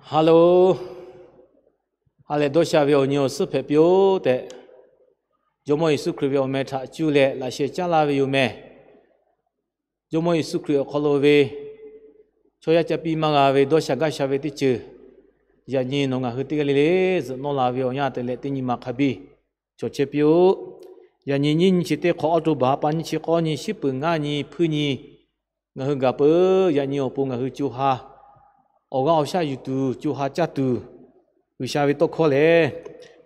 Hello, ha lehˬ dawˇ sha ve awˬ nyi awˬ suhˉ hpehꞈ piˇ-oˆ tehꞈ, Jawˇmawˇ Yeˍsuˆ Hkriꞈ ve awˬ meh htaꞈ cuˇ leh laꞈ sheh caˉ laˇ ve yoˬ meh. Jawˇmawˇ Yeˍsuˆ Hkriꞈ awˬ hk'aw lo ve chaw yaˇ ca piˇ maˇ g'a ve dawˇ sha gaˇ sha ve teˇ ceuˬ, yaꞈ nyi nawˬ ngaˬ hui teˇ g'aˇ le le zuhꞈ nawˇ la ve awˬ yanˇ te leh teˇ nyi ma hk'a biˇ cawˬ chehˇ piˇ-oˆ. Yaꞈ nyi nyiˇ nyi chi teˇ hk'awꞈ October ha pa nyiˇ chi k'awˇ nyi shiˉ peuˬ ngaˇ nyi hpuiˇ nyi, ngaˬ hui gaˬ peuˬ yaꞈ nyi awˬ pon ngaˬ hui co ha awˬ g'aˇ awˬ shaˉ yuˬ tuˬ co ha caˇ tuˬ, G'uiˬsha ve tawˇ hkawˇ lehˬ,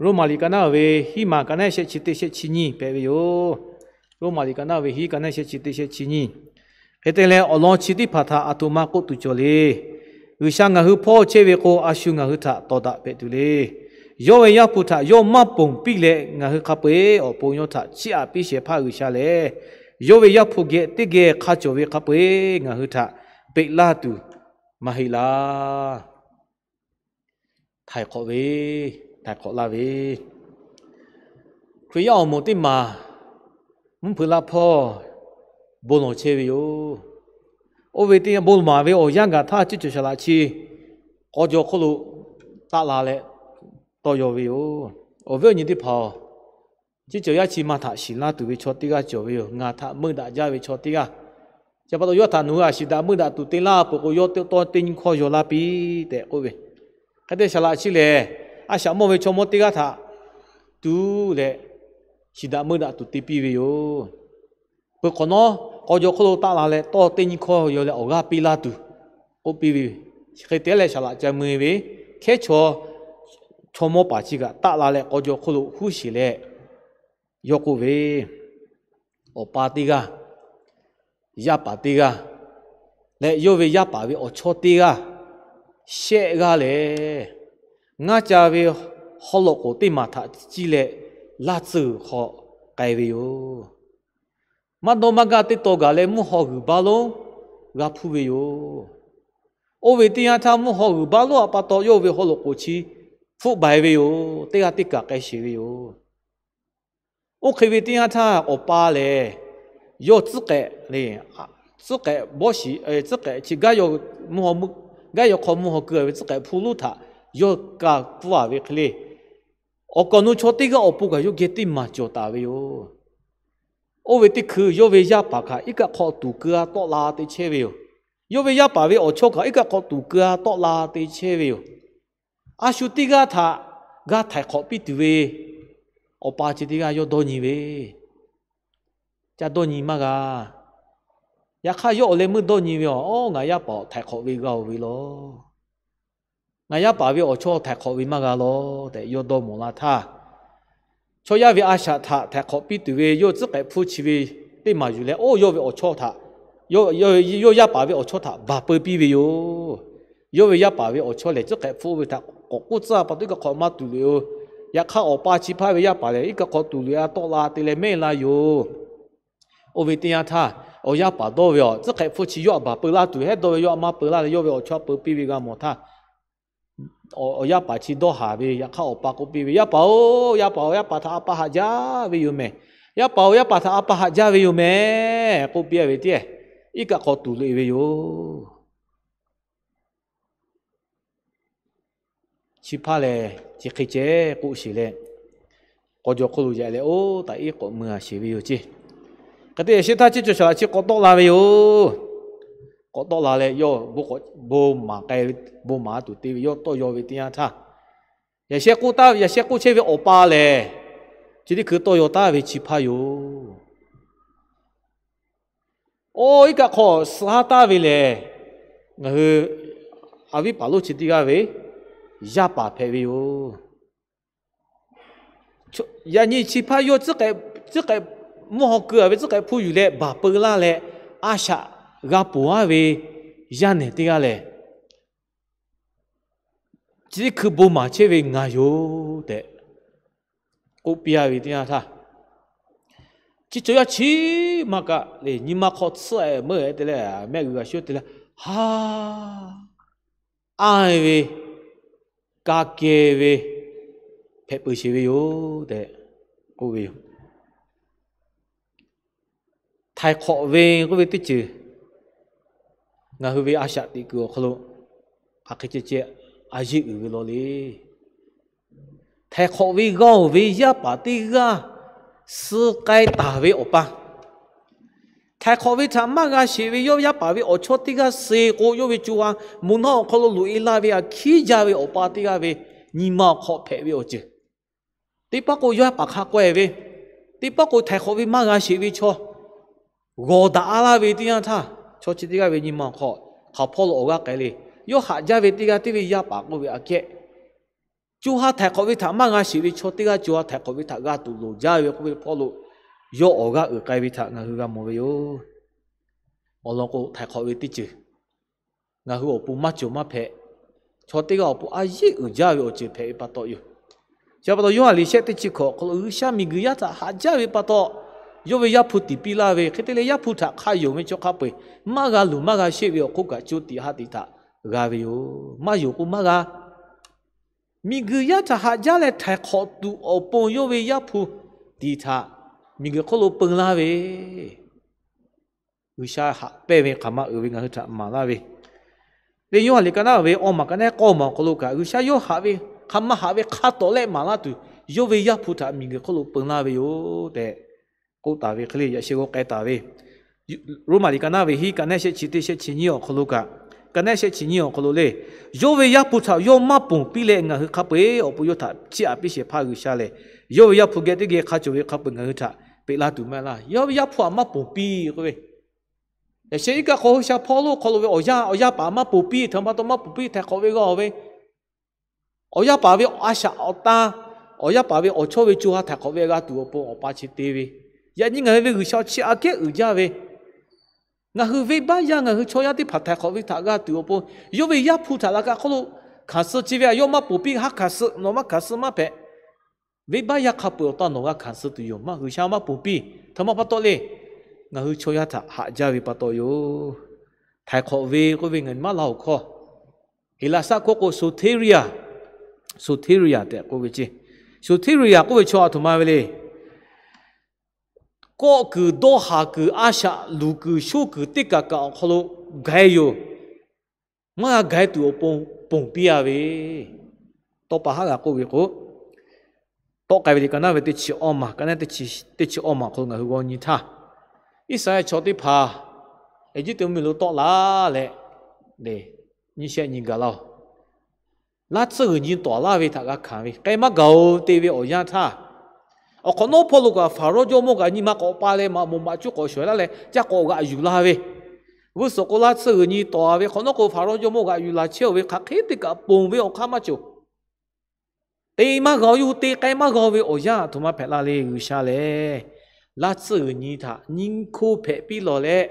Roˉmaꞈ liꞈ ka naˉ ve hiˉ maˬ ka naˉ shehˆ chi teˇ shehˆ chi nyiˇ hpehꞈ ve yoˬ. Roˉmaꞈ liꞈ ka naˉ ve hiˉ ka naˉ shehˆ chi teˇ shehˆ chi nyiˇ. Hk'e te leh, awˬ lawn chi teˇ hpaˍ htaꞈ aˬ htoꞈ ma k'oˆ tuˬ cawˬ le. G'uiˬsha ngaˬ hui hpawˇ chehˇ ve k'o, a shu ngaˬ hui htaꞈ tawˍ daꞈ hpehꞈ tuˬ le. Yawˇ ve Yaˇ hpu htaꞈ yawˇ maˇ ponˬ piˇ leh, ngaˬ hui hk'a peu-eˬ awˬ pon yawˇ htaꞈ chiˇ aꞈ piˇ shehˍ hpaˇ G'uiˬsha lehˬ, yawˇ ve Yaˇ hpu geh teˇ geh hk'a cawˬ ve hk'a peu-eˬ ngaˬ hui htaꞈ peꞈ laˇ tuˬ maˇ heˆ laˇ. Htaiˍ hk'awꞈ ve, htaiˍ hk'awꞈ laˇ ve, Hkriꞈ yaˇ awˬ moˍ teˇ maˬ mvuhˇ hpeuꞈ laˇ hpawˇ bon lawˬ chehˇ ve yoˬ. Oˇ ve teˇ yanˇ, bon maˍ ve awˬ yanˇ gaˬ htaˇ, ciˇ cawˬ shaˍ laꞈ chi k'aw jaw hk'oˆ lo taˆ la leh tawˇ yaw ve yoˬ. Awˬ viˉ awˬ nyi teˇ hpaˍ-oˬ, ciˇ cawˬ yaˇ chi ma htaꞈ shiˍ laˇ tuˬ ve chaw teˇ g'aˇ cawˬ ve yoˬ. Ngaˬ htaꞈ meuˇ daꞈ jaˇ ve chaw teˇ g'aˇ, chi pa taw yawˇ htaꞈ nawˬ hui a shiˍ daꞈ meuˇ daꞈ tuˬ te laˇ peuˬ k'o, yawˇ tawˇ teˇ nyiˇ hkawˇ yaw laˇ piˇ tehꞈ k'oˆ ve. Hk'e te shaˍ laꞈ chi lehˬ, a shaꞈ mawˇ ve chaw mawˇ teˇ g'aˇ htaꞈ tuˬ leh shiˍ daꞈ meuˇ daꞈ tuˬ te piˇ ve yoˬ. Peuˬ hk'awꞈ nawˉ k'aw jaw hk'oˆ lo taˆ la leh tawˇ teˇ nyiˇ hkawˇ yaw leh awˬ g'aˇ piˇ laˇ tuˬ k'oˆ piˇ ve. Hk'e te leh shaˍ laꞈ ca mui ve hkehˉ chaw, chaw mawˇ paˍ chi kaꞈ taˆ la leh k'aw jaw hk'oˆ lo huˉ sheˍ leh yawˇ k'oˆ ve, Awˬ pa teˇ g'aˇ, yaˇ paˍ teˇ g'aˇ leh yawˇ ve yaˇ paˍ ve awˬ chawˇ teˇ g'aˇ shehˆ g'aˇ lehˬ, ngaˇ ca ve haw loꞈ k'oˍ teˇ maˬ htaꞈ ciˇ leh laˇ tsuhˇ g'uiˬ hk'aw k'ai ve yoˬ. Maˇ dawˇ maˇ gaˇ teˇ taw gaˬ leh mvuhˇ haw g'uiˬ baˆ lonˉ g'a hpuˇ ve yoˬ. Oˇ ve teˇ yanˇ htaˇ mvuhˇ haw g'uiˬ baˆ lonˉ a pa taw yawˇ ve haw loꞈ k'oˍ chi hpfuhˆ baiˍ ve yoˬ. Teˇ g'aˇ teˇ kaˬ k'ai sheˍ ve yoˬ. Oˇ hk'e ve teˇ yanˇ htaˇ awˬ pa lehˬ, yawˇ tcuhˉ k'ehꞈ le, tcuhˉ k'ehꞈ bawˇ shiˍ, tcuhˉ k'ehꞈ chi gaˇ yaw hk'aw mvuhˇ haw keu ve tcuhˉ k'ehꞈ hpu lonˉ htaꞈ yawˇ ka pfuhˇ a ve hk'e le, awˬ kaˍ awˬ nu chaw teˇ g'aˇ awˬ pon kaꞈ yawˇ geh teˇ maˬ cawˬ taˍ ve yoˬ. Oˇ ve teˇ hkui yawˇ ve yaˇ paˍ kaꞈ iˉ kaˆ hk'aw tuˍ keu-a tawˆ la te chehˇ ve yoˬ. Yawˇ ve yaˇ paˍ ve awˬ chawˇ kaꞈ iˉ kaˆ hk'aw tuˍ keu-a tawˆ la te chehˇ ve yoˬ. A shu teˇ g'aˇ htaꞈ g'a htaiˍ hk'awꞈ piˇ tuˬ ve awˬ pa chi teˇ g'aˇ yawˇ dawˇ nyi ve, ca dawˇ nyi maˇ g'a. Yaꞈ hk'aˇ yawˇ awˬ leh meuˇ dawˇ nyi ve, Awˬ, ngaˬ yaˇ paˍ htaiˍ hk'awꞈ ve g'a-oˬ ve lawˬ. Ngaˬ yaˇ paˍ ve awˬ chawˇ htaiˍ hk'awꞈ ve maˇ g'a lawˬ tehꞈ yawˇ dawˇ mawˬ la htaˇ, chaw yaˇ ve a shaꞈ htaꞈ htaiˍ hk'awꞈ piˇ tuˬ ve yawˇ tcuhˉ k'ehꞈ hpfuhˇ chi ve teˇ maˬ yuˬ leh, oˇ yawˇ ve awˬ chawˇ htaꞈ, yawˇ yaˇ paˍ ve awˬ chawˇ htaꞈ baˬ peu piˇ ve yoˬ. Yawˇ ve yaˇ paˍ ve awˬ chawˇ lehˬ, tcuhˉ k'ehꞈ hpfuhˇ oˇ ve htaꞈ k'awꞈ k'oˆ tcuhˉ a pa taw iˉ kaˆ hk'aw maˇ tuˍ loꞈ-e-o. Yaꞈ hk'aˇ awˬ pa chi hpaˇ ve yaˇ paˍ lehˬ, iˉ kaˆ hk'aw tuˍ loꞈ-e-a tawˆ la te leh mehˆ la yoˬ. Oˇ ve teˇ yanˇ htaˇ, awˬ yaˇ paˍ dawˇ ve, Awˬ, tcuhˉ k'ehꞈ hpfuhˇ chi yawˇ htaꞈ baˬ peu laˇ tuˬ hehˉ dawˇ ve, yawˇ htaꞈ maˇ peu laˇ leh yawˇ ve awˬ chawˇ peu piˇ ve g'a mawˬ htaˇ, awˬ yaˇ paˍ chi dawˇ haˍ ve. Yaꞈ hk'aˇ awˬ pa k'oˆ piˇ ve, Yaˇ paˍ-oˬ, yaˇ paˍ-oˬ, yaˇ paˍ htaꞈ a pa haꞈ jaˇ ve yoˬ mehˍ. Yaˇ paˍ-oˬ, yaˇ paˍ htaꞈ a pa haꞈ jaˇ ve yoˬ mehˍ k'oˆ piˇ ve teˇ iˉ kaˆ hk'aw tuˍ loꞈ-e ve yoˬ. Chi hpaˇ lehˬ, chi hk'e ceh k'oˆ sheˍ leh, k'aw jaw hk'oˆ lo yaꞈ leh oˇ taꞈ iˉ k'awꞈ mui-a sheˍ ve yoˬ ceˇ. Hk'e te yaꞈ shehˇ htaˇ, ciˇ cawˬ shaˍ laꞈ chi k'awꞈ tawˆ la ve yoˬ. K'awꞈ tawˆ la leh yawˇ bon maˍ k'ai, bon maˍ tuˬ te ve yawˇ tawˇ yaw ve teˇ yanˇ htaˇ, yaꞈ shehˇ k'oˆ taˍ, yaꞈ shehˇ k'oˆ chehˇ ve awˬ pa lehˬ, chi teˇ hkui tawˇ yaw taˍ ve chi hpaˇ yoˬ. Oˇ iˉ kaˆ hk'aw suh haˉ taˍ ve lehˬ, ngaˬ hui a viˉ paˍ lonˉ chi teˇ g'aˇ ve yaˇ paˍ hpehꞈ ve yoˬ. Yaꞈ nyi chi hpaˇ yawˇ tcuhˉ k'ehꞈ, mvuhˇ haw keu-a ve tcuhˉ k'ehꞈ hpu yuˬ leh baˬ peu laˇ leh, a shaꞈ g'a ponˬ-aˉ ve yaˇ nehˬ teˇ g'aˇ lehˬ, chi teˇ hkui bon maˍ chehˇ ve ngaˬ yoˬ tehꞈ k'oˆ piˇ-a ve teˇ yanˇ htaˇ, chi cawˬ yaˇ chi maˇ kaꞈ le, nyi ma hk'aw tsuhˆ-e meuˇ-e te leh, mehˆ g'uiˬ g'a shuˉ te leh, ha, anˇ-e ve, ka keh ve hpehꞈ peuˬ sheˍ ve yoˬ tehꞈ k'oˆ ve yoˬ. Htaiˍ hk'awꞈ ve k'oˆ ve teˇ ceuˬ ngaˬ hui ve a shaꞈ teꞈ kuiˬ awˬ hk'aw lo hk'aˬ hk'e ceh ceh a yeˇ uiˍ ve law le. Htaiˍ hk'awꞈ ve g'a-oˬ ve yaˇ paˍ teˇ g'aˇ suh k'ai taˍ ve awˬ pa, htaiˍ hk'awꞈ ve htaꞈ maˇ g'a sheˍ ve yawˇ yaˇ paˍ ve awˬ chawˇ teˇ g'aˇ suh k'o, yawˇ ve co ha moˬ naˆ awˬ hk'aw lo loꞈ e laˇ ve aˬ hkiˉ jaˇ ve awˬ pa teˇ g'aˇ ve nyi ma awˬ hk'aw hpehꞈ ve awˬ ceuˬ. Teˇ pawˆ k'o yaˇ paˍ hk'a k'awehˇ ve, teˇ pawˆ k'o htaiˍ hk'awꞈ ve maˇ g'a sheˍ ve chaw g'awˬ daꞈ-a laˇ ve teˇ yanˇ htaˇ, chaw chi teˇ g'aˇ ve nyi ma awˬ hk'aw hk'aˬ hpawˇ lo awˬ g'aˇ k'ai le. Yawˇ haꞈ jaˇ ve teˇ g'aˇ teˇ ve yaˇ paˍ k'oˆ ve aꞈ kehˉ, co ha htaiˍ hk'awꞈ ve htaꞈ maˇ g'a sheˍ ve chaw teˇ g'aˇ co ha htaiˍ hk'awꞈ ve htaꞈ g'a tuˬ loˍ jaˇ ve k'oˆ ve hpawˇ lo yawˇ awˬ g'aˇ uiˍ k'ai ve htaꞈ ngaˬ hui g'a mawˬ ve yoˬ. Awˬ lawn k'o, htaiˍ hk'awꞈ ve teˇ ceuˬ ngaˬ hui awˬ pon maˇ cawˬ maˇ hpehꞈ. Chaw teˇ g'aˇ awˬ pon a yeˇ uiˍ jaˇ ve awˬ ceuˬ hpehꞈ ve pa taw yoˬ. Chi pa taw, Yoˇhanˬ liꞈ shehˆ teˇ chi hkawꞈ awˬ hk'aw lo G'uiˬsha miˬguiˬ yaˇ htaꞈ haꞈ jaˇ ve pa taw, yawˇ ve Yaˇ hpu tiˍ piˇ laˇ ve hk'e te leh, Yaˇ hpu htaꞈ hk'a yonˍ ve chaw hk'a peu-eˬ maˇ g'a luˬ maˇ g'a sheˆ ve awˬ hk'oˆ kaꞈ co tiꞈ ha tiꞈ htaꞈ g'a ve yoˬ. Maˇ yonˍ k'o maˇ g'a. Miˬguiˬ yaˇ htaꞈ haꞈ jaˇ leh htaiˍ hk'awꞈ tuˬ awˬ pon yawˇ ve Yaˇ hpu tiˍ htaꞈ miˬguiˬ hk'oˆ lo peu laˇ ve G'uiˬsha haꞈ pehnˇ ve hk'aˬ ma uiˍ ve ngaˬ hui htaꞈ maˍ laˇ ve, leh Yoˇhanˬ liꞈ ka naˉ ve awˬ maˬ ka naˉ k'awˇ maˬ awˬ hk'aw lo kaꞈ, G'uiˬsha yawˇ haꞈ ve hk'aˬ ma haꞈ ve hk'a tawˍ lehˆ maˍ laˇ tuˬ, yawˇ ve Yaˇ hpu htaꞈ miˬguiˬ hk'oˆ lo peu laˇ ve yoˬ tehꞈ k'oˆ taˍ ve hk'e le. Yaꞈ sheh g'aw k'ai taˍ ve Roˉmaꞈ liꞈ ka naˉ ve hiˆ ka naˉ shehˆ chi teˇ shehˆ chi nyiˇ awˬ hk'aw lo kaꞈ, ka naˉ shehˆ chi nyiˇ awˬ hk'aw lo le, yawˇ ve Yaˇ hpu htaꞈ yawˇ maˇ ponˬ piˇ leh ngaˬ hui hk'a peu-eˬ awˬ pon yawˇ htaꞈ chiˇ aꞈ piˇ shehˍ hpaˇ G'uiˬsha lehˬ, yawˇ ve Yaˇ hpu geh teˇ geh hk'a cawˬ ve hk'a peu-eˬ ngaˬ hui htaꞈ peꞈ laˇ tuˬ maˇ heˆ laˇ. Yawˇ ve Yaˇ hpu htaꞈ maˇ ponˬ piˇ k'oˆ ve, yaꞈ sheh iˉ kaˆ hk'aw hui sha hpawˇ lo hk'aw lo ve awˬ yanˇ, awˬ yaˇ paˍ maˇ ponˬ piˇ, htaꞈ ma pa taw maˇ ponˬ piˇ, htaiˍ hk'awꞈ ve g'a-oˬ ve, awˬ yaˇ paˍ ve a shaꞈ awˬ tan, awˬ yaˇ paˍ ve awˬ chawˇ ve co ha htaiˍ hk'awꞈ ve g'a tuˬ awˬ pon awˬ pa chi te ve, yaꞈ nyi ngaˬ hui ve G'uiˬsha chi aꞈ kehˉ uiˍ jaˇ ve, ngaˬ hui venˇbaˆ yaˇ ngaˬ hui chaw yaˇ teˇ hpaˍ htaiˍ hk'awꞈ ve htaꞈ g'a tuˬ awˬ pon, yawˇ ve Yaˇ hpu htaꞈ laꞈ ka hk'oˆ lo hkanˍ suh chi ve, yawˇ maˇ ponˬ piˇ, ha hkanˍ suh, nawˬ maˇ hkanˍ suh maˇ hpehꞈ. Venˇbaˆ yaˇ hk'a peu-eˬ awˬ taˇ nawˬ g'a hkanˍ suh tuˬ yoˬ. Maˇ, G'uiˬsha maˇ ponˬ piˇ. Htaꞈ ma pa taw le, ngaˬ hui chaw yaˇ htaꞈ haꞈ jaˇ ve pa taw yoˬ. Htaiˍ hk'awꞈ ve k'oˆ ve ngaˬ maˇ la-oˬ hkawˇ, Heˍlaˍsaˆ hkawˇ k'o soteria, soteria tehꞈ k'oˆ ve ce. Soteria k'oˆ ve chaw aˬ htoꞈ ma ve le. Kawˆ kuiˬ dawˇ haˍ kuiˬ a shaꞈ luˬ kuiˬ shoˉ kuiˬ teˇ kaˬ kaꞈ awˬ hk'aw lo gaiˬ yoˬ. Maˇ g'a gaiˬ tuˬ awˬ pon ponˬ piˇ-a ve, tawˇ pa haˉ g'a k'oˆ ve k'o, tawˆ k'ai ve liꞈ ka naˉ ve teˇ chi awˇ maˬ, ka naˉ teˇ chi awˇ maˬ hk'aw lo ngaˬ hui g'aw nyi htaˇ, Iˉsaˍreˍlaˆ chaw teˇ hpaˍ Eˇjiˇtuꞈ mvuhˇmiˬ lo tawˆ la leh, nyi shehˆ nyi gaˬ laˇ-oˬ. Laˇ tsuhˇ g'uiˬ nyi tawˍ laˇ ve htaꞈ g'a hkanˍ ve k'ai maˇ gaˬ-oˬ te ve awˬ yanˇ htaˇ, awˬ hk'awꞈ nawˉ hpawˇ lo kaꞈ Hpaˍrawˇ jawˇmawˇ kaꞈ nyi ma k'awꞈ pa leh maꞈ moˍ maꞈ cuˉ k'awꞈ shawˍ laˇ leh caˇ k'awꞈ g'aꞈ yuˬ la ve, g'uˇ suhˍ k'o laˇ tsuhˇ g'uiˬ nyi tawˍ ve hk'awꞈ nawˉ k'o Hpaˍrawˇ jawˇmawˇ g'aꞈ yuˬ laˬ chehˇ-oˬ ve hk'aˬ hk'e teˇ kaꞈ ponˬ ve awˬ hk'aˇ maˇ cawˬ. Te maˇ g'a-oˬ, yawˇ hui te k'ai maˇ g'a-oˬ ve awˬ yanˇ aˬ htoꞈ ma hpehꞈ la le. G'uiˬsha lehˬ laˇ tsuhˇ g'uiˬ nyi htaꞈ nyiˇ hkoˇ hpehꞈ piˇ lawˬ leh,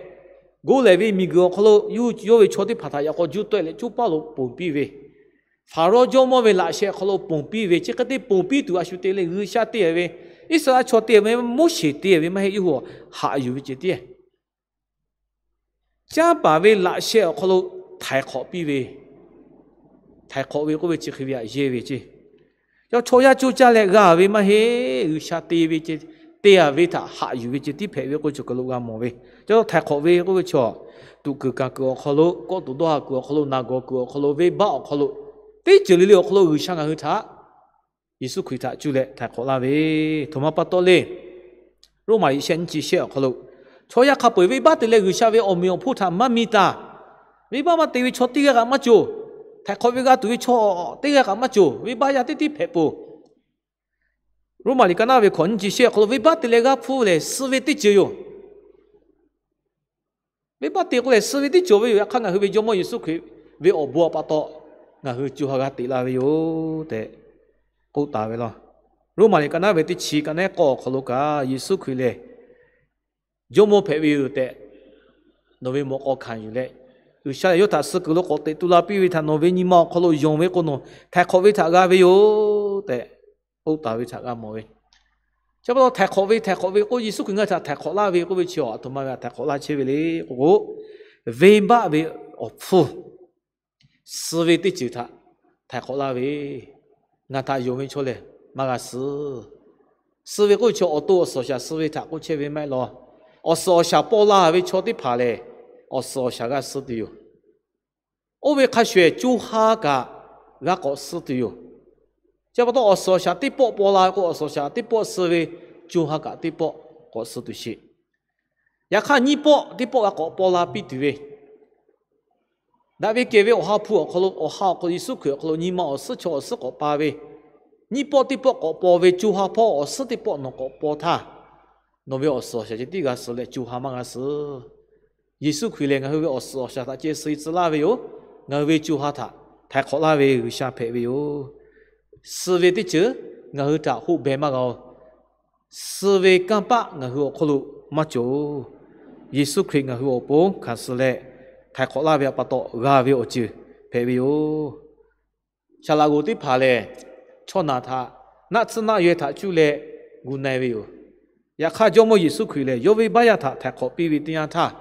goˇ lehˬ ve miˬguiˬ awˬ hk'aw lo yawˇ hui yawˇ ve chaw teˇ hpaˍ htaꞈ yaꞈ k'aw juˇ tawˆ-e leh coˇ paˇ lo ponˬ piˇ ve, Hpaˍrawˇ jawˇmawˇ ve laꞈ sheh awˬ hk'aw lo ponˬ piˇ ve, chi hk'e te ponˬ piˇ tuˬ a shu te leh G'uiˬsha te ve, Iˉsaˍreˍlaˆ chaw te ve, Moˉseˍ te ve maˇ heˆ, yawˇ hui haꞈ yuˬ ve ceh tiˉ, canˇ paˍ ve laꞈ sheh awˬ hk'aw lo htaiˍ hk'awꞈ piˇ ve, htaiˍ hk'awꞈ ve k'oˆ ve chi hk'e ve aꞈ yehˇ ve ce. Yawˇ chaw yaˇ coˇ caˇ leh g'a ve maˇ heˆ, G'uiˬsha te ve, te-a ve htaꞈ haꞈ yuˬ ve ceh tiˉ hpehꞈ ve k'oˆ cawˬ kaˬ lo g'a mawˬ ve. Chaw htaiˍ hk'awꞈ ve k'oˆ ve chaw, tuꞈ kuiˬ kaˬ kuiˬ awˬ hk'aw lo, kawˆ tuˬ dawˇ ha kuiˬ awˬ hk'aw lo, naˬ gawˬ kuiˬ awˬ hk'aw lo, venˇbaˆ awˬ hk'aw lo, teˇ ceuˬ le le awˬ hk'aw lo G'uiˬsha ngaˬ hui htaꞈ Yeˍsuˆ Hkriꞈ htaꞈ cuˇ leh htaiˍ hk'awꞈ laˇ ve, htoꞈ ma pa taw le. Roˉmaꞈ liꞈ shehˆ nyiˇ chi shehˆ awˬ hk'aw lo, chaw yaˇ hk'a peu-eˬ venˇbaˆ te leh G'uiˬsha ve awˬ meꞈ awˬ hponˇ htaꞈ maˇ mi taˍ. Venˇbaˆ maˇ te ve chaw teˇ g'aˇ kaꞈ maˇ cawˬ. Htaiˍ hk'awꞈ ve g'a tuˬ ve chaw teˇ g'aˇ kaꞈ maˇ cawˬ. Venˇbaˆ yaˇ teˇ tiˉ hpehꞈ peuˬ. Roˉmaꞈ liꞈ ka naˉ ve hkawꞈ nyiˇ chi shehˆ awˬ hk'aw lo venˇbaˆ te leh g'aˇ hpfuhˇ lehˬ suh ve teˇ ceuˬ yoˬ. Venˇbaˆ te k'o lehˬ suh ve teˇ cawˬ ve yoˬ. Yaꞈ hk'aˇ ngaˬ hui ve Jawˇmawˇ Yeˍsuˆ Hkriꞈ ve awˬ bon awˬ pa taw ngaˬ hui co ha g'a teꞈ la ve yoˬ tehꞈ k'oˆ taˍ ve law. Roˉmaꞈ liꞈ ka naˉ ve teˇ chi ka naˉ k'awˇ awˬ hk'aw lo kaꞈ, Yeˍsuˆ Hkriꞈ lehˬ Jawˇmawˇ hpehꞈ ve yoˬ tehꞈ nawˬ ve mawꞈ k'aw hkanˍ yuˬ leh, G'uiˬsha lehˬ yawˇ htaꞈ suh kuiˬ lo k'awꞈ teꞈ tu la piˇ ve htaꞈ nawˬ ve nyi ma awˬ hk'aw lo yonˍ ve k'o, nawˬ htaiˍ hk'awꞈ ve htaꞈ g'a ve yoˬ tehꞈ k'oˆ taˍ ve htaꞈ g'a mawˬ ve. Chi pa taw htaiˍ hk'awꞈ ve, htaiˍ hk'awꞈ ve k'o, Yeˍsuˆ Hkriꞈ ngaˬ htaꞈ htaiˍ hk'awꞈ laˇ ve k'oˆ ve chi, aˬ htoꞈ ma ve htaꞈ htaiˍ hk'awꞈ laˇ chehˇ ve le k'o k'o, venˇbaˆ ve awˬ hpfuhˇ suh ve teˇ ceuˬ htaꞈ htaiˍ hk'awꞈ laˇ ve, ngaˬ htaꞈ yonˍ ve chaw lehˬ maˇ g'a suh. Suh ve k'oˆ ve chi awˬ to awˬ suhˍ awˬ shaˍ suh ve htaꞈ k'oˆ chehˇ ve maˇ heˆ law. Awˬ suhˍ awˬ shaˍ paw la ve chaw teˇ hpaˍ lehˬ, awˬ suhˍ awˬ shaˍ g'a suh tuˬ yoˬ. Oˇ ve hk'a shuˍ ehˍ co ha kaꞈ g'a k'awꞈ suh tuˬ yoˬ. Chi pa taw awˬ suhˍ awˬ shaˍ teˇ pawˆ paw la ve k'o, awˬ suhˍ awˬ shaˍ teˇ pawˆ suh ve co ha kaꞈ teˇ pawˆ k'awꞈ suh tuˬ sheˍ. Yaꞈ hk'aˇ nyiˇ pawˆ teˇ pawˆ g'a k'awꞈ paw la piˇ tuˬ ve, daꞈ ve kehˬ ve Awˬ ha hpu awˬ hk'aw lo, Awˬ ha awˬ hk'aw lo, Yeˍsuˆ Hkriꞈ awˬ hk'aw lo nyi ma awˬ suhˉ chaw awˬ suhˉ k'awꞈ pa ve, nyiˇ pawˆ teˇ pawˆ k'awꞈ paw ve co ha hpawˇ awˬ suhˉ teˇ pawˆ nawˬ k'awꞈ paw htaˇ, nawˬ ve awˬ suhˍ awˬ shaˍ ceh tiˉ g'a suh leh co ha maˇ g'a suh. Yeˍsuˆ Hkriꞈ lehˬ ngaˬ hui ve awˬ suhˍ awˬ shaˍ htaꞈ ceh suh tcuh laˇ ve yoˬ. Ngaˬ hui ve co ha htaꞈ htaiˍ hk'awꞈ laˇ ve G'uiˬsha hpehꞈ ve yoˬ. Suh ve teˇ ceuˬ ngaˬ hui htaꞈ hoˆ beh maˇ g'a-oˬ. Suh ve kanˇ paˆ ngaˬ hui awˬ hk'oˆ lo maˇ cawˬ-oˬ. Yeˍsuˆ Hkriꞈ ngaˬ hui awˬ pon hkanˍ suh leh htaiˍ hk'awꞈ laˇ ve pa taw g'a ve awˬ ceuˬ hpehꞈ ve yoˬ. Saˍ laꞈ g'oˍ teˇ hpaˍ lehˬ, chaw naˬ htaꞈ naˆ tsuhˇ naˆ yaweh htaꞈ cuˇ leh gu na-e ve yoˬ. Yaꞈ hk'aˇ Jawˇmawˇ Yeˍsuˆ Hkriꞈ lehˬ, yawˇ ve baˆ yaˇ htaꞈ htaiˍ hk'awꞈ piˇ ve teˇ yanˇ htaˇ,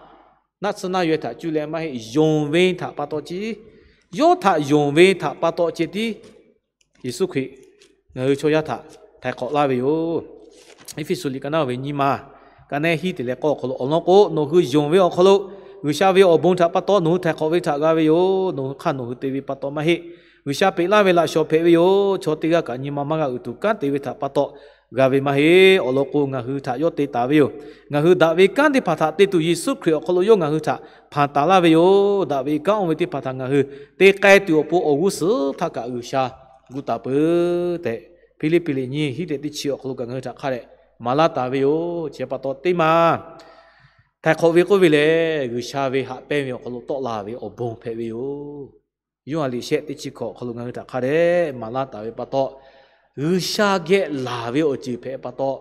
naˆ tsuhˇ naˆ yaweh htaꞈ cuˇ leh maˇ heˆ, yonˍ ve htaꞈ pa taw ce, yawˇ htaꞈ yonˍ ve htaꞈ pa taw ceh tiˉ Yeˍsuˆ Hkriꞈ ngaˬ hui chaw yaˇ htaꞈ htaiˍ hk'awꞈ laˇ ve yoˬ. Eˇfeˇsuꞈ liꞈ ka naˉ ve nyiˇ ma, ka naˉ hiˉ te leh k'awˇ awˬ hk'aw lo awˬ lawn k'o, nawˬ hui yonˍ ve awˬ hk'aw lo G'uiˬsha ve awˬ bon htaꞈ pa taw nawˬ hui htaiˍ hk'awꞈ ve htaꞈ g'a ve yoˬ. Nawˬ hui hk'aˇ nawˬ hui te ve pa taw maˇ heˆ. G'uiˬsha peꞈ laˇ ve laꞈ shawˍ hpehꞈ ve yoˬ. Chaw teˇ g'aˇ kaꞈ nyi ma maˇ g'a uiˍ tuˬ kanˉ te ve htaꞈ pa taw g'a ve maˇ heˆ. Awˬ lawn k'o, ngaˬ hui htaꞈ yawˇ te taˍ ve yoˬ. Ngaˬ hui daꞈ ve kanˉ teˇ hpaˍ htaꞈ te tuˬ Yeˍsuˆ Hkriꞈ awˬ hk'aw lo yawˇ ngaˬ hui htaꞈ hpanˍ taˍ laˇ ve yoˬ. Daꞈ ve kanˉ oˇ ve teˇ hpaˍ htaꞈ ngaˬ hui te k'ai tuˬ awˬ pon awˬ g'uˇ suhˍ htaˇ kaꞈ G'uiˬsha gu taˍ peuˬ tehꞈ, Hpiˇliˇpiˆ liꞈ nyiˇ hiˉ tehꞈ teˇ chi awˬ hk'aw lo kaꞈ ngaˬ hui htaꞈ hk'a dehꞈ maˍ laˇ taˍ ve yoˬ. Chi pa taw teˇ maˬ htaiˍ hk'awꞈ ve k'oˆ ve lehˬ, G'uiˬsha ve haꞈ pehnˇ ve awˬ hk'aw lo tawˆ la ve awˬ bon hpehꞈ ve yoˬ. Yoˇhanˬ liꞈ shehˆ teˇ chi hkawꞈ awˬ hk'aw lo ngaˬ hui htaꞈ hk'a dehꞈ maˍ laˇ taˍ ve pa taw, G'uiˬsha geh laˬ ve awˬ ceuˬ hpehꞈ pa taw,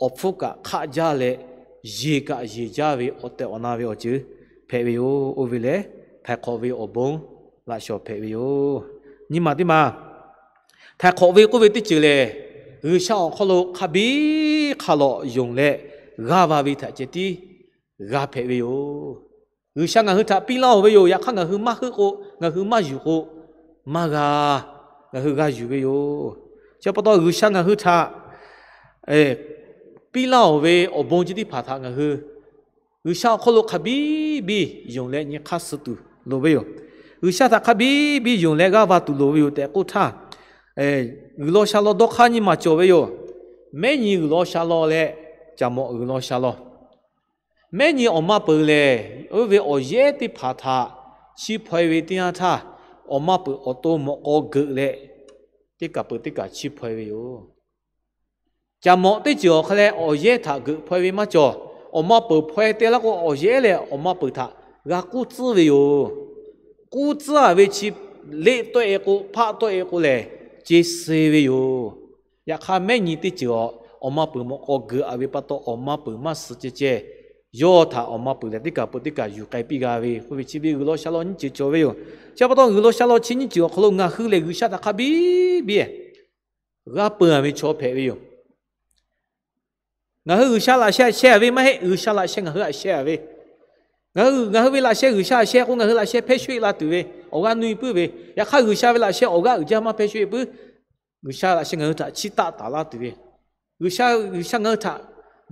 awˬ hpfuhˇ kaꞈ hk'aˆ jaˇ leh, yeˬ kaꞈ yeˬ jaˇ ve awˬ tehˬ awˬ na ve awˬ ceuˬ hpehꞈ ve yoˬ. Oˇ ve lehˬ, htaiˍ hk'awꞈ ve awˬ bon laꞈ shawˍ hpehꞈ ve yoˬ. Nyi ma teˇ maˬ htaiˍ hk'awꞈ ve k'oˆ ve teˇ ceuˬ lehˬ, G'uiˬsha awˬ hk'aw lo hk'a biˇ hk'a lawꞈ yonˍ leh g'aˇ va ve htaꞈ ceh tiˉ g'a hpehꞈ ve yoˬ. G'uiˬsha ngaˬ hui htaꞈ piˇ laˇ-oˬ ve yoˬ. Yaꞈ hk'aˇ ngaˬ hui maˇ heuˆ k'o, ngaˬ hui maˇ yuˬ k'o, maˇ g'a, ngaˬ hui g'a yuˬ ve yoˬ. Chi pa taw G'uiˬsha ngaˬ hui htaꞈ piˇ laˇ-oˬ ve awˬ bon chi teˇ hpaˍ htaꞈ ngaˬ hui G'uiˬsha awˬ hk'aw lo hk'a biˇ biˇ yonˍ leh nyi hk'aˇ suh tuˬ loˍ ve yoˬ. G'uiˬsha htaꞈ hk'a biˇ biˇ yonˍ leh g'aˇ va tuˬ loˍ ve yoˬ tehꞈ k'oˆ htaˇ, G'uiˬ law sha law dawˇ hk'aˇ nyiˇ maˬ cawˬ ve yoˬ. Mehˉ nyi G'uiˬ law sha law leh caˬ mawꞈ G'uiˬ law sha law. Mehˉ nyi awˬ maˇ peuˬ lehˬ, oˇ ve awˬ yehˉ teˇ hpaˍ htaꞈ chiˇ hpaw-e ve teˇ yanˇ htaˇ, awˬ maˇ peuˬ awˬ to mawꞈ k'aw geuꞈ leh, teˇ kaˬ peuˬ teˇ kaˬ chiˇ hpaw-e ve yoˬ. Caˬ mawꞈ teˇ ceuˬ awˬ hk'a leh awˬ yehˉ htaꞈ geuꞈ hpaw-e ve maˇ cawˬ. Awˬ maˇ peuˬ hpaw-e te laˇ k'o, awˬ yehˉ lehˬ awˬ maˇ peuˬ htaꞈ g'a k'uˉ tcuhˉ ve yoˬ. K'uˉ tcuhˉ-a ve chi leˆ tawˆ-e k'o, hpaˆ tawˆ-e k'o lehˬ, ce suh ve yoˬ. Yaꞈ hk'aˇ mehˉ nyi teˇ ceuˬ awˬ, awˬ maˇ peuˬ mawꞈ k'aw geuꞈ-a ve pa taw, awˬ maˇ peuˬ maˇ suh ceh ceh, yawˇ htaꞈ awˬ maˇ peuˬ lehˬ teˇ kaˬ peuˬ teˇ kaˬ yuˬ k'ai piˇ g'a ve k'oˆ ve chi ve G'uiˬ law sha law nyiˇ ceuˬ cawˬ ve yoˬ. Chi pa taw G'uiˬ law sha law chi nyiˇ ceuˬ awˬ hk'aw lo ngaˬ hui lehˬ G'uiˬ sha htaꞈ hk'a biˇ biˇ g'a peu-a ve chaw hpehꞈ ve yoˬ. Ngaˬ hui G'uiˬ sha laꞈ sheh a sheh-a ve maˇ heˆ. G'uiˬ sha laꞈ sheh ngaˬ hui a sheh-a ve, ngaˬ hui ve laꞈ sheh G'uiˬ sha a sheh k'o, ngaˬ hui laꞈ sheh hpehˇ sho-e la tuˬ ve awˬ g'aˇ nuˇ-e puiˉ ve. Yaꞈ hk'aˇ G'uiˬ sha ve laꞈ sheh awˬ g'aˇ uiˍ jaˇ maˇ hpehˇ sho-e puiˉ. G'uiˬ sha laꞈ sheh ngaˬ hui htaꞈ chiˇ taˆ taˍ laˇ tuˬ ve, G'uiˬ sha, G'uiˬ sha ngaˬ hui htaꞈ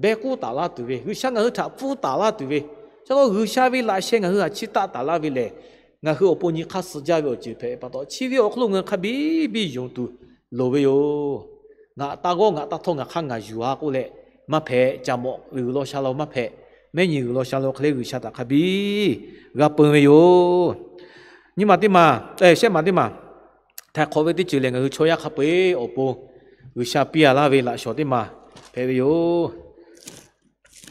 beh k'oˆ taˍ laˇ tuˬ ve, G'uiˬ sha ngaˬ hui htaꞈ pfuhˇ taˍ laˇ tuˬ ve, chi pa taw G'uiˬ sha ve laꞈ sheh ngaˬ hui htaꞈ chiˇ taˆ taˍ laˇ ve lehˬ, ngaˬ hui awˬ pon nyi hk'aˇ suh jaˇ ve awˬ ceuˬ hpehꞈ pa taw, chi ve awˬ hk'aw lo ngaˬ hui hk'a biˇ biˇ yonˍ tuˬ loˍ ve yoˬ. Ngaˬ taˇ g'awˇ ngaˬ taˇ htawˇ ngaˬ hk'aˇ ngaˬ yuˬ-a k'oˆ leh maˇ hpehꞈ. Caˬ mawꞈ G'uiˬ law sha law maˇ hpehꞈ. Mehˉ nyi G'uiˬ law sha law hk'e leh G'uiˬ sha htaꞈ hk'a biˇ g'a peu ve yoˬ. Nyi ma teˇ maˬ, shehˆ maˬ teˇ maˬ, htaiˍ hk'awꞈ ve teˇ ceuˬ lehˬ, ngaˬ hui chaw yaˇ hk'a peu-eˬ awˬ pon G'uiˬ sha piˇ-a laˇ ve laꞈ shawˍ teˇ maˬ hpehꞈ ve yoˬ.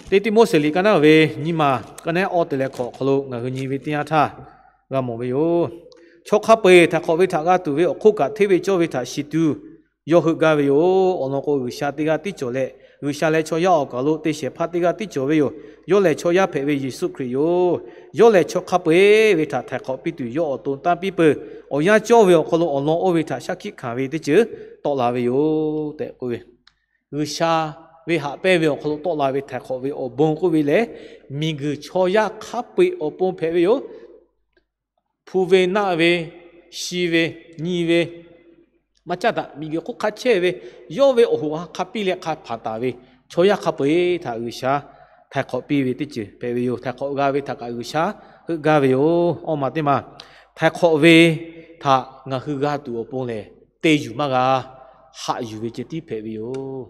Teˇ Tiˆmoˉseˍ liꞈ ka naˉ ve nyiˇ maˬ, ka naˉ awˇ te leh hkawꞈ awˬ hk'aw lo ngaˬ hui nyi ve teˇ yanˇ htaˇ g'a mawˬ ve yoˬ. Chaw hk'a peu-eˬ htaiˍ hk'awꞈ ve htaꞈ g'a tuˬ ve awˬ hk'oˆ kaꞈ, hteˇ ve cawˇ ve htaꞈ shiˍ tuˬ yawˇ heuˆ gaˇ ve yoˬ. Awˬ lawn k'o, G'uiˬ sha teˇ g'aˇ tiˉ cawˬ leh, G'uiˬ sha leh chaw yaˇ awˬ kaˬ lo te shehˍ hpaˇ teˇ g'aˇ tiˉ cawˬ ve yoˬ. Yawˇ lehˬ chaw yaˇ hpehꞈ ve Yeˍsuˆ Hkriꞈ yoˬ. Yawˇ lehˬ chaw hk'a peu-eˬ ve htaꞈ htaiˍ hk'awꞈ piˇ tuˬ yawˇ awˬ to tanˇ piˇ peuˬ. Awˬ yanˇ cawˇ ve awˬ hk'aw lo awˬ lawn oˇ ve htaꞈ shaˉ hkiˆ hkanˍ ve teˇ ceuˬ tawˆ la ve yoˬ tehꞈ k'oˆ ve, G'uiˬ sha ve haꞈ pehnˇ ve awˬ hk'aw lo tawˆ la ve htaiˍ hk'awꞈ ve awˬ bon k'oˆ ve lehˬ, miˬ guiˬ chaw yaˇ hk'a peu-eˬ awˬ pon hpehꞈ ve yoˬ. Hpu ve, naˆ ve, shi ve, nyi ve, maˇ caˇ daꞈ miˬ guiˬ hk'oˆ hk'a chehˇ ve, yawˇ ve awˬ hoꞈ ha hk'a piˇ leh hk'a hpanˍ taˍ ve chaw yaˇ hk'a peu-eˬ htaꞈ G'uiˬ sha htaiˍ hk'awꞈ piˇ ve teˇ ceuˬ hpehꞈ ve yoˬ. Htaiˍ hk'awꞈ g'a ve htaꞈ kaꞈ G'uiˬ sha heuˆ gaˇ ve yoˬ. Awˇ maˬ teˇ maˬ, htaiˍ hk'awꞈ ve htaꞈ ngaˬ hui g'a tuˬ awˬ pon lehˬ, te yuˬ maˇ g'a, haꞈ yuˬ ve ceh tiˉ hpehꞈ ve yoˬ.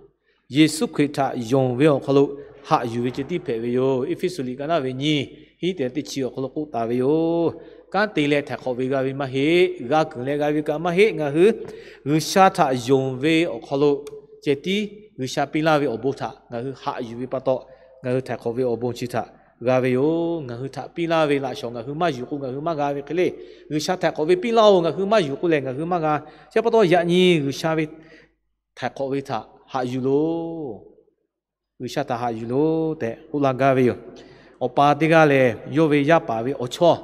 Yeˍsuˆ Hkriꞈ htaꞈ yonˍ ve awˬ hk'aw lo haꞈ yuˬ ve ceh tiˉ hpehꞈ ve yoˬ. Eˇfeˇsuꞈ liꞈ ka naˇ ve nyiˇ, hiˉ tehꞈ teˇ chi awˬ hk'aw lo k'oˆ taˍ ve yoˬ. Kanˉ te leh htaiˍ hk'awꞈ ve g'a ve maˇ heˆ. G'a keunˍ leh g'a ve kaꞈ maˇ heˆ. Ngaˬ hui G'uiˬsha htaꞈ yonˍ ve awˬ hk'aw lo ceh tiˉ G'uiˬsha piˇ laˇ ve awˬ bon htaꞈ ngaˬ hui haꞈ yuˬ ve pa taw, ngaˬ hui htaiˍ hk'awꞈ ve awˬ bon chi htaꞈ g'a ve yoˬ. Ngaˬ hui htaꞈ piˇ laˇ ve laꞈ shawˍ ngaˬ hui maˇ yuˬ k'o ngaˬ hui maˇ g'a ve hk'e le. G'uiˬsha htaiˍ hk'awꞈ ve piˇ laˇ oˬ, ngaˬ hui maˇ yuˬ k'o lehˬ ngaˬ hui maˇ g'a. Chi pa taw yaꞈ nyi G'uiˬsha ve htaiˍ hk'awꞈ ve htaꞈ haꞈ yuˬ loˬ. G'uiˬsha htaꞈ haꞈ yuˬ loˬ tehꞈ k'oˆ laˇ gaˇ ve yoˬ. Awˬ pa teˇ g'aˇ lehˬ, yawˇ ve yaˇ paˍ ve awˬ chawˇ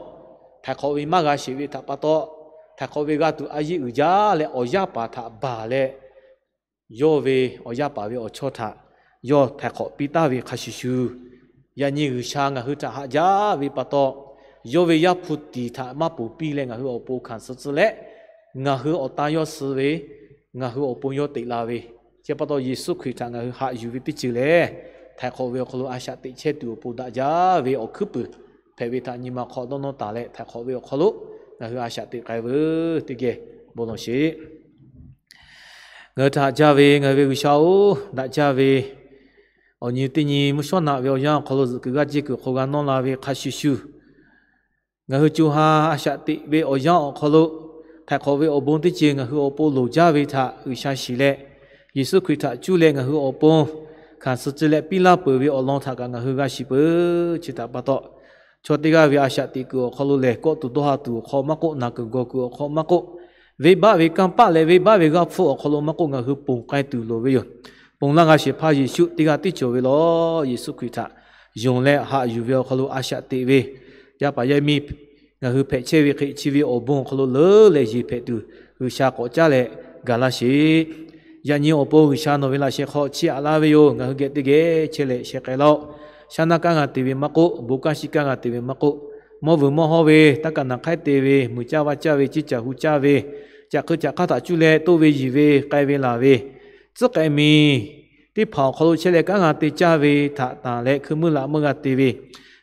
htaiˍ hk'awꞈ ve maˇ g'a sheˍ ve htaꞈ pa taw, htaiˍ hk'awꞈ ve g'a tuˬ a yiˆ uiˍ jaˇ leh awˬ yaˇ paˍ htaꞈ baˬ leh, yawˇ ve awˬ yaˇ paˍ ve awˬ chawˇ htaꞈ yawˇ htaiˍ hk'awꞈ piˇ taˍ ve hk'a shuˍ shuˍ, yaꞈ nyi G'uiˬsha ngaˬ hui htaꞈ haꞈ jaˇ ve pa taw, yawˇ ve Yaˇ hpu tiˍ htaꞈ maˇ ponˬ piˇ leh ngaˬ hui awˬ pon hkanˍ suh tcuh leh, ngaˬ hui awˬ tan yawˇ suh ve, ngaˬ hui awˬ pon yawˇ teꞈ la ve, chi pa taw Yeˍsuˆ Hkriꞈ htaꞈ ngaˬ hui haꞈ yuˬ ve teˇ ceuˬ lehˬ, htaiˍ hk'awꞈ ve awˬ hk'aw lo a shaꞈ teꞈ chehˇ tuˬ awˬ pon daꞈ jaˇ ve awˬ hkuiˉ puiˍ hpehꞈ ve htaꞈ nyi ma hk'aw dawˇ nawˇ taˍ leh, htaiˍ hk'awꞈ ve awˬ hk'aw lo ngaˬ hui a shaꞈ teꞈ k'ai veuˬ. Teˇ geh bon lawˬ sheˍ. Ngaˬ hui htaꞈ haꞈ jaˇ ve ngaˬ hui ve G'uiˬsha-oˬ, daꞈ jaˇ ve awˬ nyi teˇ nyi mvuhˇ shawˉ naꞈ ve awˬ yanˇ awˬ hk'aw lo zuhꞈ kuiˬ g'aˇ jehˇ kuiˬ hk'aw g'a nawˇ la ve hk'a shuˍ shuˍ, ngaˬ hui co ha a shaꞈ teꞈ ve awˬ yanˇ awˬ hk'aw lo, htaiˍ hk'awꞈ ve awˬ bon teˇ ceuˬ ngaˬ hui awˬ pon loˍ jaˇ ve htaꞈ G'uiˬsha shiˍ leh, Yeˍsuˆ Hkriꞈ htaꞈ cuˇ leh ngaˬ hui awˬ pon hkanˍ suh tcuh leh piˇ laˇ peuˬ ve awˬ lawn htaꞈ kaꞈ ngaˬ hui g'a shiˍ peuˬ. Chi htaꞈ pa taw, chaw teˇ g'aˇ ve a shaꞈ teꞈ kuiˬ awˬ hk'aw lo lehˬ, kawˆ tuˬ dawˇ ha tuˬ awˬ hk'aw maˇ k'oˆ, naˬ kuiˬ gawˬ kuiˬ awˬ hk'aw maˇ k'oˆ, venˇbaˆ ve kanˇ paˆ leh venˇbaˆ ve g'aˇ hpfuhˇ awˬ hk'aw lo maˇ k'oˆ, ngaˬ hui ponˬ k'ai tuˬ loˍ ve yoˬ. Ponˬ laˇ g'a shehˍ hpaˇ Yeˍsuˆ teˇ g'aˇ tiˉ cawˬ ve lawˬ. Yeˍsuˆ Hkriꞈ htaꞈ yonˍ leh haꞈ yuˬ ve awˬ hk'aw lo a shaꞈ teꞈ ve yaˇ paˍ yaˇ miˇ ngaˬ hui hpehꞈ chehˇ ve hk'e, chi ve awˬ bon awˬ hk'aw lo leuˉ leh yeˬ hpehꞈ tuˬ, G'uiˬsha k'awꞈ caˉ leh gaˬ laˇ sheˍ. Yaꞈ nyi awˬ pon G'uiˬsha nawˬ ve laꞈ sheh hk'aw chiˇ aꞈ laˇ ve yoˬ. Ngaˬ hui geh teˇ geh chehˇ leh sheh k'ai laˇ-oˆ. Shaˉ naˇ kanˉ g'a te ve maˇ k'oˆ, bon kanˉ shiˉ kanˉ g'a te ve maˇ k'oˆ, mawˇ vuiˬ mawˇ hawˇ ve, taˇ kaꞈ naˬ hk'aiˉ te ve, muiˬ caˇ vaˇ caˇ ve, ciˇ caˬ hu caˇ ve, caꞈ hk'eu caꞈ hk'aˇ htaꞈ cuˇ leh toˇ ve yiˬ ve k'ai ve laˬ ve, tcuhˉ k'ai miˬ teˇ hpaˍ awˬ hk'aw lo chehˇ leh kanˉ g'a te caˇ ve htaꞈ tanˬ leh hkui meuˇ laꞈ meuˇ g'a te ve,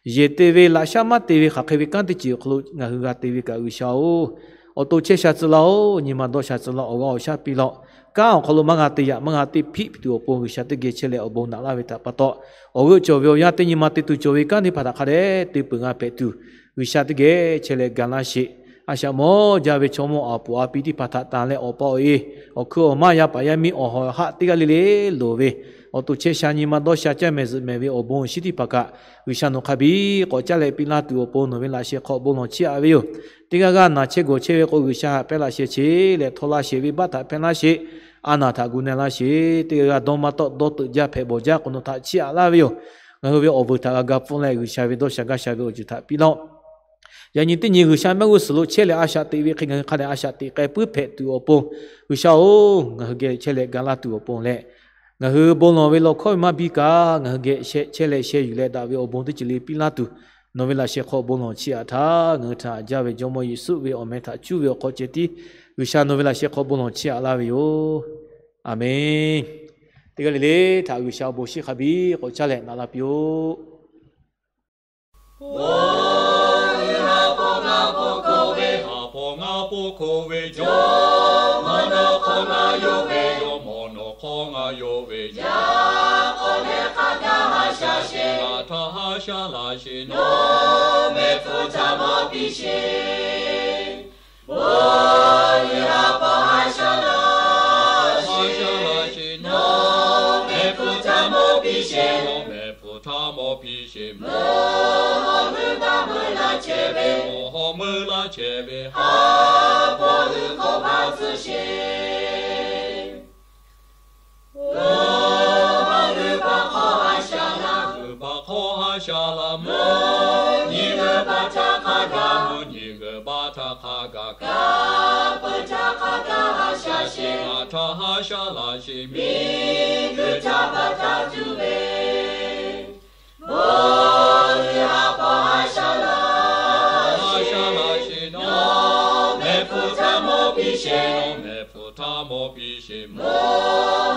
yehˬ te ve, laꞈ shaˉ maˇ te ve hk'aˬ hk'e ve kanˉ teˇ ceuˬ awˬ hk'aw lo ngaˬ hui g'a te ve kaꞈ G'uiˬsha-oˬ, awˬ to chehˇ sha tcuh laˇ-oˆ. Nyi ma dawˇ sha tcuh laˇ. Awˬ g'aˇ awˬ shaˉ piˇ laˇ-oˆ. Kanˉ awˬ hk'aw lo maˇ g'a te yaꞈ maˇ g'a te hpiˆ tuˬ awˬ pon G'uiˬsha teˇ geh chehˇ leh awˬ bon naꞈ laˇ ve htaꞈ pa taw, awˬ g'euˆ cawˬ ve awˬ yanˇ teˇ nyi ma te tuˬ cawˬ ve kanˉ teˇ hpaˍ htaꞈ hk'a dehꞈ te peuˬ g'a hpehꞈ tuˬ, G'uiˬsha teˇ geh chehˇ leh gaˬ laˇ sheˍ. A shaꞈ mawˇ jaˇ ve chaw mawˇ aˬ puˍ a pi teˇ hpaˍ htaꞈ tanˬ leh awˬ pa awˬ e, awˬ hkui awˬ maˇ yaˇ paˍ yaˇ miˇ awˬ hawˍ haˆ teˇ g'aˇ le le loˍ ve, awˬ to chehˇ sha nyi ma dawˇ sha caˇ mehˍ zuhꞈ mehˍ ve awˬ bon awˬ shinˉ teˇ hpaˍ kaꞈ G'uiˬsha nawˬ hk'a biˇ k'awꞈ caˉ leh piˇ laˇ tuˬ awˬ pon nawˬ ve laꞈ sheh hk'aw bon lawˬ chiˇ aꞈ ve yoˬ. Teˇ g'aˇ g'aˇ naˬ chehˇ gawˬ chehˇ ve k'o, G'uiˬsha haꞈ pehnˇ laˇ sheh cheˇ leh htawˇ laˇ sheh, venˇbaˆ htaꞈ pehnˇ laˇ sheh, a naˬ htaꞈ gu na laˇ sheh, teˇ g'aˇ g'aˇ dawˇ maˇ tawˆ dawˇ teuꞈ jaˇ hpehꞈ bawˬ jaˇ k'o nawˬ htaꞈ chiˇ aꞈ laˇ ve yoˬ. Ngaˬ hui ve awˬ vuiˬ htaꞈ g'a ga pfuhˇ leh G'uiˬsha ve dawˇ sha gaˇ sha ve awˬ ceuˬ htaꞈ piˇ laˇ-oˆ. Yaꞈ nyi teˇ nyi G'uiˬsha mehˆ g'uˇ suhˍ lo chehˇ leh a shaꞈ teꞈ ve hk'e ngaˬ hui hk'a dehꞈ a shaꞈ teꞈ k'ai puiˉ hpehꞈ tuˬ awˬ pon, G'uiˬsha-oˬ, ngaˬ hui geh chehˇ leh ga laˇ tuˬ awˬ pon leh, ngaˬ hui bon lawˬ ve law hkawˇ ve maˇ biˇ kaꞈ ngaˬ hui geh chehˇ leh sheh yuˬ leh daꞈ ve awˬ bon teˇ ceuˬ le piˇ laˇ tuˬ, nawˬ ve laꞈ sheh hk'aw bon lawˬ chiˇ aꞈ htaˇ, ngaˬ hui htaꞈ haꞈ jaˇ ve Jawˇmawˇ Yeˍsuˆ ve awˬ meh htaꞈ cuˇ ve awˬ hk'aw ceh tiˉ G'uiˬsha nawˬ ve laꞈ sheh hk'aw bon lawˬ chiˇ aꞈ laˇ ve yoˬ. Aˬmenˍ. Teˇ g'aˇ le le htaꞈ G'uiˬsha awˬ bon shinˉ hk'a biˇ k'awꞈ caˇ leh naꞈ la piˇ-oˆ. Oˇ, ha pa ngaˬ po hkoˇ ve, ha pa ngaˬ po hkoˇ ve, jawˇmawˇ nawˬ hk'aw ngaˬ yonˍ ve, jawˇmawˇ nawˬ hk'aw ngaˬ yonˍ ve, yaꞈ k'aw leh hk'a gaˬ haˉ sha sheˍ, ngaˬ htaꞈ haˉ sha laˇ sheˍ, nawˬ mehˆ hpfuhˇ htaꞈ mawˇ piˇ sheˍ. Oˇ, ha pa haˉ sha laˇ sheˍ, nawˬ mehˆ hpfuhˇ htaꞈ mawˇ piˇ sheˍ, nawˬ mehˆ hpfuhˇ htaꞈ mawˇ piˇ sheˍ, mvuhˇ haw meuˇ baˆ meuˇ laˇ chehˇ ve, mvuhˇ haw meuˇ laˇ chehˇ ve, ha pa hui hk'aw baˬ tcuh sheˍ. Oˇ, mvuhˇ g'uiˬ baˆ hk'aw haˉ sha laˇ, g'uiˬ baˆ hk'aw haˉ sha laˇ, mvuhˇ nyi g'uiˬ baˆ htaꞈ hk'a gaˬ, mvuhˇ nyi g'uiˬ baˆ htaꞈ hk'a gaˬ, kaꞈ peuˬ htaꞈ hk'a gaˬ haˉ sha sheˍ, ngaˬ htaꞈ haˉ sha laˇ sheˍ, miˬ guiˬ htaꞈ baˬ taˍ tuˬ ve. Bon uiˍ ha pa haˉ sha laˇ sheˍ, nawˬ mehˆ hpfuhˇ htaꞈ mawˇ piˇ sheˍ, nawˬ mehˆ hpfuhˇ htaꞈ mawˇ piˇ sheˍ, mvuhˇ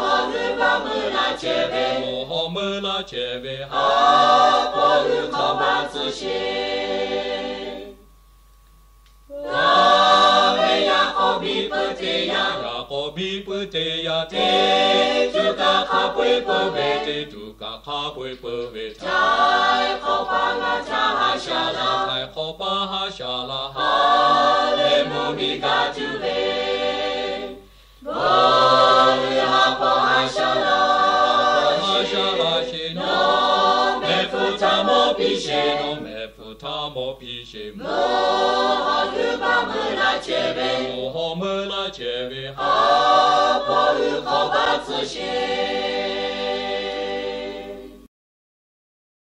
haw meuˇ baˆ meuˇ laˇ chehˇ ve, mvuhˇ haw meuˇ laˇ chehˇ ve, ha pa hui hk'aw baˬ tcuh sheˍ. Ngaˬ ve yaˇ peuˬ ve teˇ tuˬ kaꞈ hk'a peu-eˬ peuˬ ve htaꞈ, htaiˍ hk'awꞈ paˇ ngaˬ htaꞈ haꞈ shaˍ laˇ. Htaiˍ hk'awꞈ paˇ haꞈ shaˍ laˇ. Ha lehˬ mvuhˇ miˬ gaˬ tuˬ ve, bon uiˍ ha pa haꞈ shaˍ laˇ. Haꞈ shaˍ laˇ sheˍ, nawˬ mehˆ hpfuhˇ htaꞈ mawˇ piˇ sheˍ. Nawˬ mehˆ hpfuhˇ htaꞈ mawˇ piˇ sheˍ. Mvuhˇ hawˬ hui baˆ meuˇ laˇ chehˇ ve, mvuhˇ hawˬ meuˇ laˇ chehˇ ve, ha pa hui hk'awꞈ paˇ tcuh sheˍ.